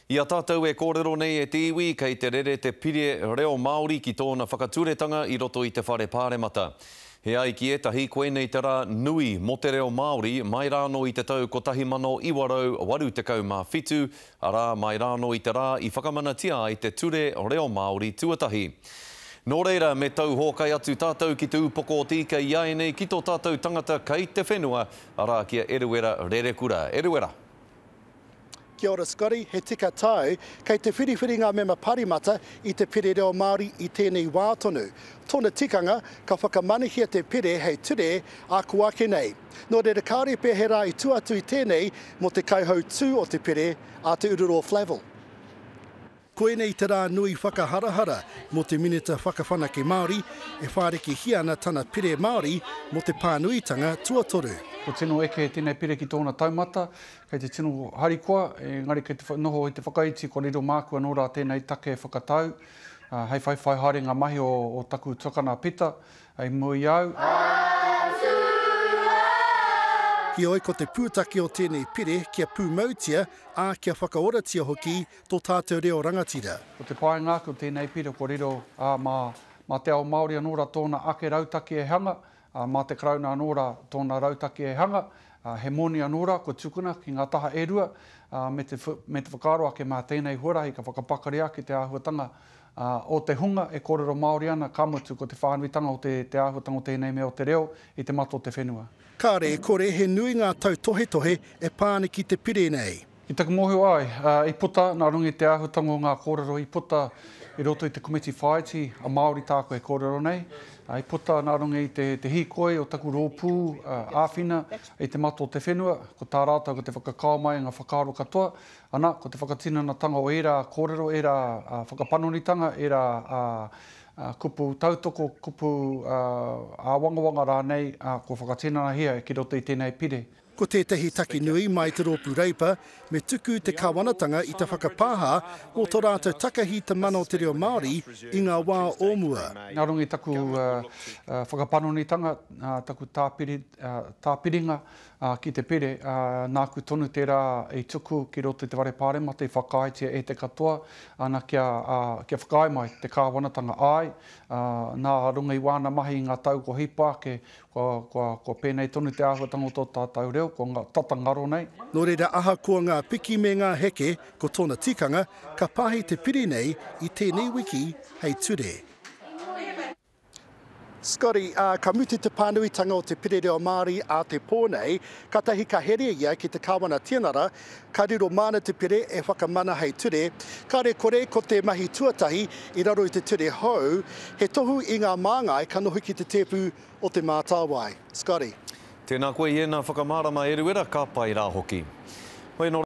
I a tātou e kōrero nei e te iwi, kei te rere te Pire Reo Māori ki tōna whakaturetanga i roto i te Whare Pāremata. He ai ki ētahi, koinei te rā nui mō te reo Māori mai rānō i te tau 1987, arā, mai rānō i te rā i whakamanatia ai te Ture Reo Māori tuatahi. Nō reira, me tauhōkai atu tātou ki te upoko o te ika iāianei ki tō tātou tangata kei te whenua, arā, ki a Eruera Rerekura. Eruera! Kia ora Scotty, he tika tāu, kei te whiriwhiri ngā mema Pāremata i te Pire Reo Māori i tēnei wā tonu. Tōna tikanga, ka whakamanahia te pire hei ture ā kō ake nei. Nō reira kāore pea he rā i tua atu i tēnei mō te kaihautū o te pire, a Te Ururoa Flavell. Koinei te rā nui whakaharahara mō te Minita Whakawhanake Māori e whārikihia ana tana Pire Māori mō te pānuitanga tuatoru. Kua tino eke tēnei pire ki tōna taumata, kei te tino harikoa, engari kei te noho i te whakaiti kua riro māku anō rā tēnei take whakatau, hei whaiwhai haere ngā mahi o taku tuakana a Pita i mua i a au. Heoi, ko te pūtake o tēnei pire kia pūmautia, ā, kia whakaoratia hoki tō tātou reo rangatira. Ko te painga ake o tēnei pire kua riro, ā, mā, mā te ao Māori anō rā tōna ake rautaki e hanga, ā, mā te Karauna anō rā tōna rautaki e hanga, ā, he moni anō rā kua tukuna ki ngā taha e rua, ā, me te, me te whakaaro ake mā tēnei huarahi ka whakapakari ake te āhuatanga, ā, o te hunga e kōrero Māori ana, ka mutu ko te whānuitanga o te, te āhuatanga o tēnei mea o te reo i te mata o te whenua. Kāre e kore he nui ngā tautohetohe e pā ana ki te pire nei. I taku mōhio ai, i puta, nā runga i te āhuatanga o ngā kōrero i puta i roto i te komiti whāiti a Māori tāku e kōrero nei, i puta nā runga i te hīkoi o taku rōpū āwhina i te mata o te whenua, ko tā rātou ko te whakakao mai i ngā whakaaro katoa, ana, ko te whakatinanatanga o ērā kōrero, ērā whakapanonitanga, ērā kupu tautoko, kupu āwangawanga rānei kua whakatinanahia ki roto i tēnei pire. Ko tētahi take nui mai te Rōpū Reipa, me tuku te kāwanatanga i te whakapāha mō tō rātou takahi i te mana o te reo Māori i ngā wā o mua. Nā runga i taku whakapanonitanga, taku tāpiringa ki te pere, nāku tonu tērā i tuku ki roto i te Whare Pāremata i whakaaetia e te katoa, ana kia whakaae mai te kāwanatanga āe, nā runga i wāna mahi i ngā tau kua hipa ake, Kua, kua, kua pēnei tonu te āhuatanga o tō tātou reo, kua nga, tata ngaro nei. Nō reira ahakoa ngā piki me ngā heke, ko tōna tikanga, ka pāhi te piri nei i tēnei wiki hei ture. Scotty, ā, ka mutu te pānuitanga o te Pire Reo Māori ā te pō nei, kātahi ka heria ia ki te Kāwana Tianara, ka riro māna te pire e whakamana hei ture. Kāre kore ko te mahi tuatahi i raro i te ture hou, he tohu i ngā māngai ka noho ki te tēpu o Te Mātāwai. Scotty. Tēnā koe i ēnā whakamārama Eruera, ka pai rā hoki. Hoi anō.